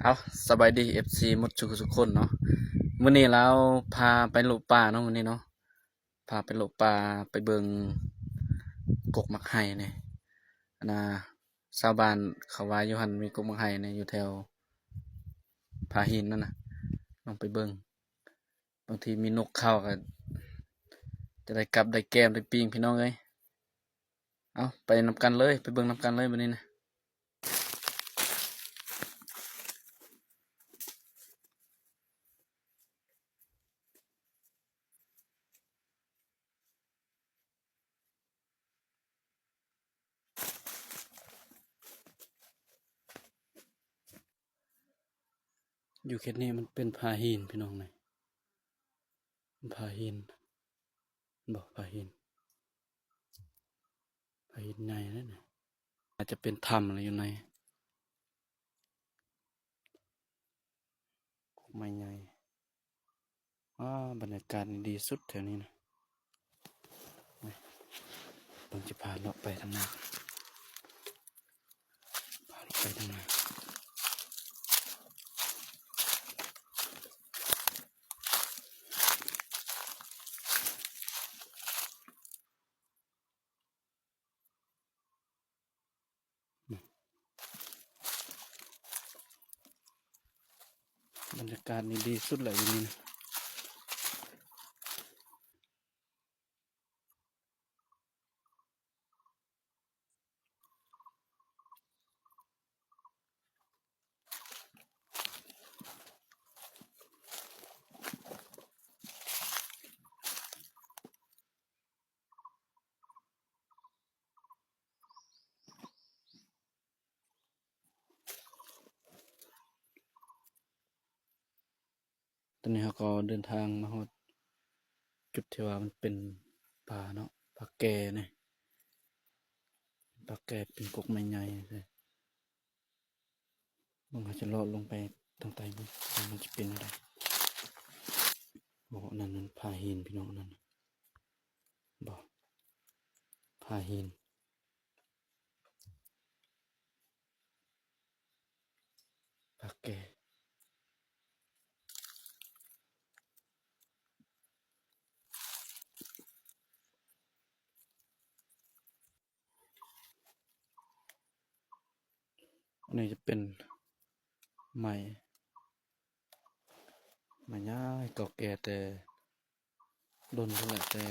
ເອົາ ສະບາຍດີ ເອັຟຊີ ໝົດທຸກຄົນເນາະ. ມື້ນີ້ລາວພາໄປເລາະປ່າເນາະ ມື້ນີ້ເນາະ ພາໄປເລາະປ່າ ໄປເບິ່ງກົກໝາກໄຮນີ້. ອັນນ່າ ຊາວບ້ານເຂົາວ່າຢູ່ຫັ້ນມີກົກໝາກໄຮນີ້ ຢູ່ແຖວຜາຫີນນັ້ນນະ ລອງໄປເບິ່ງ. ບາງທີມີນົກເຂົ້າກໍຈະໄດ້ກັບໄດ້ແກ້ມໄດ້ປີ້ງ ພີ່ນ້ອງເອີຍ. ເອົາ ໄປນຳກັນເລີຍ ໄປເບິ່ງນຳກັນເລີຍບັດນີ້ນະ. ຢູ່ເຂດນີ້ມັນເປັນຜາຫີນ ພີ່ນ້ອງເອີຍ ຜາຫີນ ບໍ່ ຜາຫີນ ຜາຫີນໃຫຍ່ເດ້ນີ້ ອາດຈະເປັນຖ້ຳລະຢູ່ໃນ ກົກໄມ້ໃຫຍ່. ອ້າ ບັນຍາກາດນີ້ດີສຸດແຖວນີ້ນະ. ນີ້ ເບິ່ງ ຈະພາເລາະໄປທາງໜ້າ ພາເລາະໄປທາງໜ້າ. ບັນຍາກາດນີ້ດີສຸດແຫຼະຢູ່ນີ້ນະ. ຕອນນີ້ເຮົາກໍເດີນທາງມາຮອດຈຸດທີ່ວ່າມັນເປັນປ່າເນາະ ປ່າແກ່ນີ້ ປ່າແກ່ເປັນກົກໄມ້ໃຫຍ່. ເບິ່ງ ເຮົາຈະເລາະລົງໄປທາງໃຕ້ເບິ່ງວ່າມັນຈະເປັນແນວໃດ. ໂອ້ ອັນນັ້ນມັນຜາຫີນ ພີ່ນ້ອງ ອັນນັ້ນນະ ບໍ່ ຜາຫີນ ຜາແກ່. ອັນນີ້ຈະເປັນໄມ້ ໄມ້ໃຫຍ່ເກົ່າແກ່ແຕ່ດົນພຸ້ນແຫຼະ ແຕ່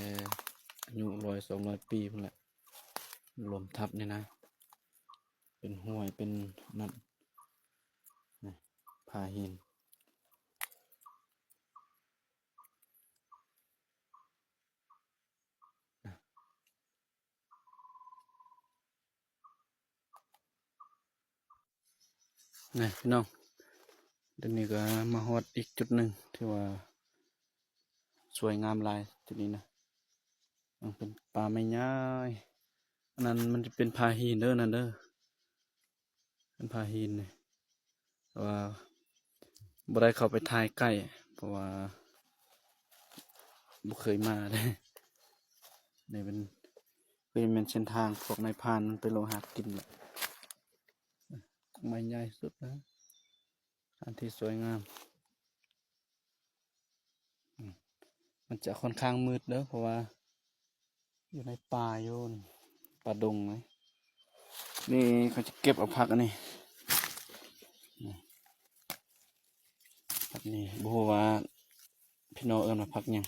ອາຍຸຮ້ອຍສອງຮ້ອຍປີພຸ້ນແຫຼະ ລວມທັບນີ້ນະ ເປັນຫ້ວຍ ເປັນນັ້ນ ນີ້ ຜາຫີນ. ນີ້ພີ່ນ້ອງ ດຽວນີ້ກໍມາຮອດອີກຈຸດໜຶ່ງທີ່ວ່າສວຍງາມຫຼາຍຈຸດນີ້ນະ ມັນເປັນປ່າໄມ້ໃຫຍ່ ອັນນັ້ນມັນຈະເປັນຜາຫີນເດີ ນັ້ນເດີ ເປັນຜາຫີນນີ້ ແຕ່ວ່າບໍ່ໄດ້ເຂົ້າໄປຖ່າຍໃກ້ ເພາະວ່າບໍ່ເຄີຍມາເດ້. ນີ້ເປັນ ຄືແມ່ນເສັ້ນທາງພວກນາຍພານມັນໄປເລາະຫາກິນແຫຼະ. ໄມ້ໃຫຍ່ສຸດນະ ສະຖານທີ່ສວຍງາມ. ອືມ ມັນຈະຂ້ອນຂ້າງມືດເດີ ເພາະວ່າຢູ່ໃນປ່າ ຢູ່ປ່າດົງນະ. ນີ້ເຂົາຈະເກັບເອົາຜັກອັນນີ້ ນີ້ ຜັກນີ້ ບໍ່ຮູ້ວ່າພີ່ນ້ອງເອີ້ນວ່າຜັກຫຍັງ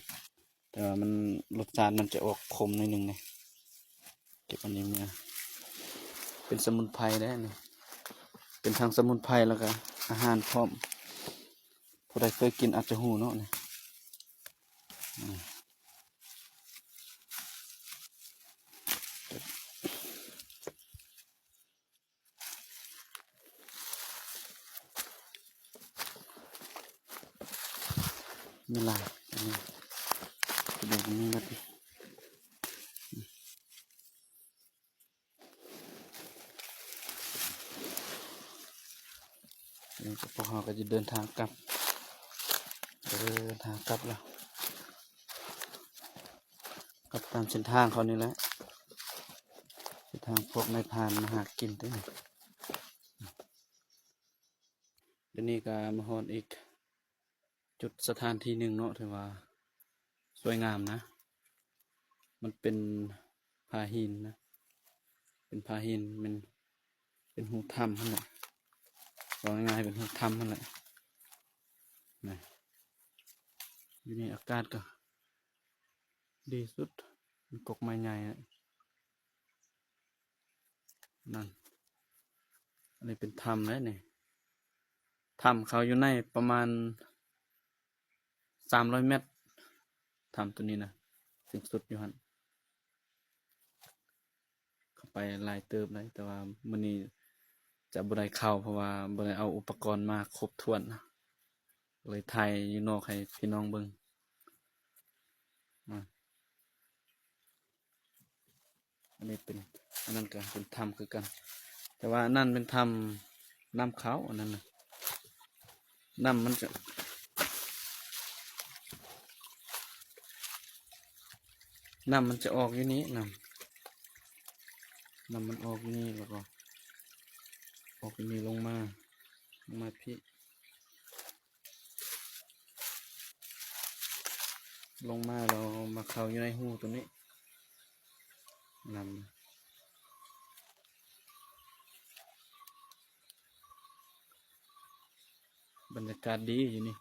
ແຕ່ວ່າມັນ ລົດຊາດມັນຈະອອກຂົມໜ້ອຍໜຶ່ງເດ້. ເກັບອັນນີ້ມາ ເປັນສະໝຸນໄພເດ້ນີ້ ເປັນທັງສະໝຸນໄພ ແລ້ວກະອາຫານພ້ອມ. ຜູ້ໃດເຄີຍກິນອາດຈະຮູ້ເນາະນີ້ ອາ ມີຫຼາຍ ອັນນີ້ ກະດູກມີໝົດ. ນີ້ພວກເຮົາກໍຈະເດີນທາງກັບ ເດີນທາງກັບແລ້ວ ກັບຕາມເສັ້ນທາງເຂົານີ້ແຫຼະ ເສັ້ນທາງພວກນາຍພານມາຫາກິນເດ້. ດຽວນີ້ກໍມາຮອດອີກຈຸດສະຖານທີ່ໜຶ່ງເນາະ ຖືວ່າສວຍງາມນະ. ມັນເປັນຜາຫີນນະ ເປັນຜາຫີນ ແມ່ນເປັນຮູຖ້ຳຫັ້ນແຫຼະ ເວົ້າງ່າຍໆເປັນຮູຖ້ຳຫັ້ນແຫຼະນະ. ຢູ່ນີ້ອາກາດກໍດີສຸດ ມີກົກໄມ້ໃຫຍ່ນະ. ນັ້ນ ອັນນີ້ເປັນຖ້ຳເດ້ນີ້ ຖ້ຳເຂົາຢູ່ໃນປະມານສາມຮ້ອຍແມັດ ຖ້ຳໂຕນີ້ນະ ສິ້ນສຸດຢູ່ຫັ້ນ. ເຂົ້າໄປຫຼາຍເຕີບເລີຍ ແຕ່ວ່າມື້ນີ້ຈະບໍ່ໄດ້ເຂົ້າ ເພາະວ່າບໍ່ໄດ້ເອົາອຸປະກອນມາຄົບຖ້ວນ ເລີຍຖ່າຍຢູ່ນອກໃຫ້ພີ່ນ້ອງເບິ່ງ. ອາ ອັນນີ້ເປັນ ອັນນັ້ນກໍເປັນຖ້ຳຄືກັນ ແຕ່ວ່າອັນນັ້ນເປັນຖ້ຳນ້ຳເຂົ້າ ອັນນັ້ນນະ ນ້ຳມັນຈະ ນ້ຳມັນຈະອອກຢູ່ນີ້ ນ້ຳ ນ້ຳມັນອອກຢູ່ນີ້ ແລ້ວກໍອອກຢູ່ນີ້ລົງມາ ລົງມາພີ້ ລົງມາແລ້ວມາເຂົ້າຢູ່ໃນຮູໂຕນີ້ ນ້ຳ ບັນຍາກາດດີຢູ່ນີ້.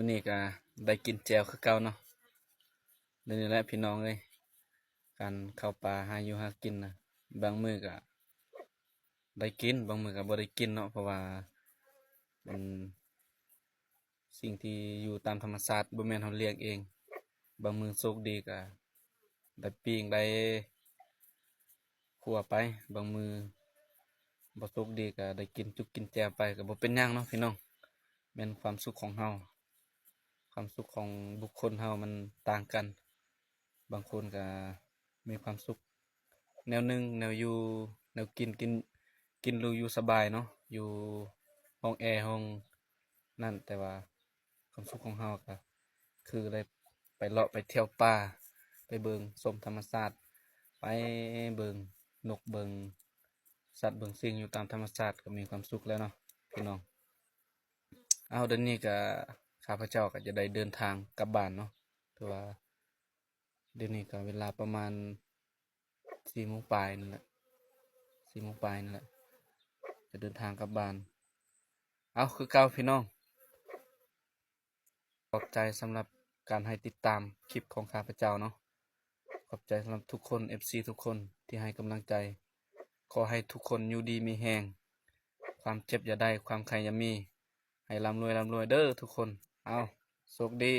ມື້ນີ້ກໍໄດ້ກິນແຈ່ວຄືເກົ່າເນາະ. ແນວນີ້ແຫຼະພີ່ນ້ອງເອີຍ ການເຂົ້າປ່າຫາຢູ່ຫາກິນນະ ບາງມື້ກໍໄດ້ກິນ ບາງມື້ກໍບໍ່ໄດ້ກິນເນາະ ເພາະວ່າມັນ ສິ່ງທີ່ຢູ່ຕາມທຳມະຊາດ ບໍ່ແມ່ນເຮົາລ້ຽງເອງ. ບາງມື້ໂຊກດີກໍໄດ້ປີ້ງໄດ້ຂົ້ວໄປ, ບາງມື້ບໍ່ໂຊກດີກໍໄດ້ກິນຈຸກກິນແຈ່ວໄປ ກໍບໍ່ເປັນຫຍັງເນາະພີ່ນ້ອງ. ແມ່ນຄວາມສຸກຂອງເຮົາ, ຄວາມສຸກຂອງບຸກຄົນເຮົາມັນຕ່າງກັນ. ບາງຄົນກໍມີຄວາມສຸກແນວໜຶ່ງ, ແນວຢູ່ ແນວກິນ, ກິນ ກິນຫຼູຢູ່ສະບາຍເນາະ, ຢູ່ຫ້ອງແອ ຫ້ອງນັ້ນ, ແຕ່ວ່າຄວາມສຸກຂອງເຮົາກໍຄືໄດ້ໄປເລາະໄປທ່ຽວປ່າ, ໄປເບິ່ງຊົມທຳມະຊາດ, ໄປເບິ່ງນົກເບິ່ງສັດເບິ່ງສິ່ງຢູ່ຕາມທຳມະຊາດ ກໍມີຄວາມສຸກແລ້ວເນາະພີ່ນ້ອງ. ເອົາ ດຽວນີ້ກໍ ຂ້າພະເຈົ້າກໍຈະໄດ້ເດີນທາງກັບບ້ານເນາະ. ຖືວ່າດຽວນີ້ກໍເວລາປະມານສີ່ໂມງປາຍນີ້ແຫຼະ, ສີ່ໂມງປາຍນີ້ແຫຼະ ຈະເດີນທາງກັບບ້ານ. ເອົາ ຄືເກົ່າພີ່ນ້ອງ, ຂອບໃຈສຳລັບການໃຫ້ຕິດຕາມຄລິບຂອງຂ້າພະເຈົ້າເນາະ. ຂອບໃຈສຳລັບທຸກຄົນ ເອັຟຊີ ທຸກຄົນທີ່ໃຫ້ກຳລັງໃຈ. ຂໍໃຫ້ທຸກຄົນຢູ່ດີມີແຮງ, ຄວາມເຈັບຢ່າໄດ້, ຄວາມໄຂ້ຢ່າມີ, ໃຫ້ລ່ຳລວຍ ລ່ຳລວຍເດີທຸກຄົນ. ເອົາ ໂຊກດີ.